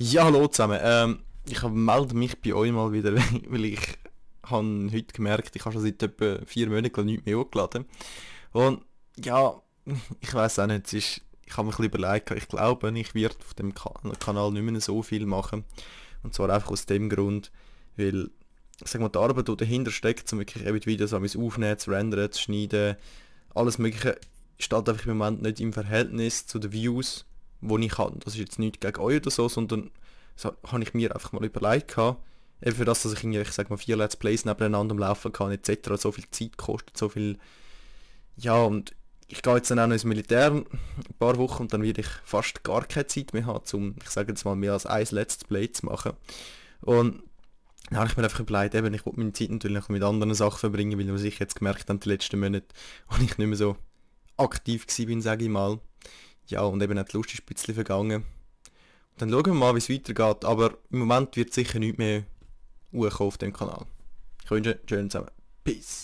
Ja, hallo zusammen. Ich melde mich bei euch mal wieder, weil ich habe heute gemerkt, ich habe schon seit etwa 4 Monaten nichts mehr hochgeladen. Und ja, ich weiß auch nicht, ich habe mir ein bisschen überlegt, ich glaube, ich werde auf dem Kanal nicht mehr so viel machen. Und zwar einfach aus dem Grund, weil, sag mal, die Arbeit, die dahinter steckt, um wirklich eben die Videos aufnehmen, zu rendern, zu schneiden, alles mögliche, steht einfach im Moment nicht im Verhältnis zu den Views, die ich habe. Das ist jetzt nicht gegen euch oder so, sondern so habe ich mir einfach mal überlegt gehabt, eben für das, dass ich irgendwie, ich sag mal, 4 Let's Plays nebeneinander am Laufen kann, etc., so viel Zeit kostet, so viel, ja, und ich gehe jetzt dann auch noch ins Militär ein paar Wochen und dann werde ich fast gar keine Zeit mehr haben, um, ich sage jetzt mal, mehr als ein Let's Play zu machen. Und dann habe ich mir einfach überlegt, eben, ich wollte meine Zeit natürlich noch mit anderen Sachen verbringen, weil was ich jetzt gemerkt habe, die letzten Monate, wo ich nicht mehr so aktiv gewesen bin, sage ich mal. Ja, und eben auch die Lust ist ein bisschen vergangen. Und dann schauen wir mal, wie es weitergeht, aber im Moment wird sicher nichts mehr hochkommen auf dem Kanal. Ich wünsche schön zusammen. Peace.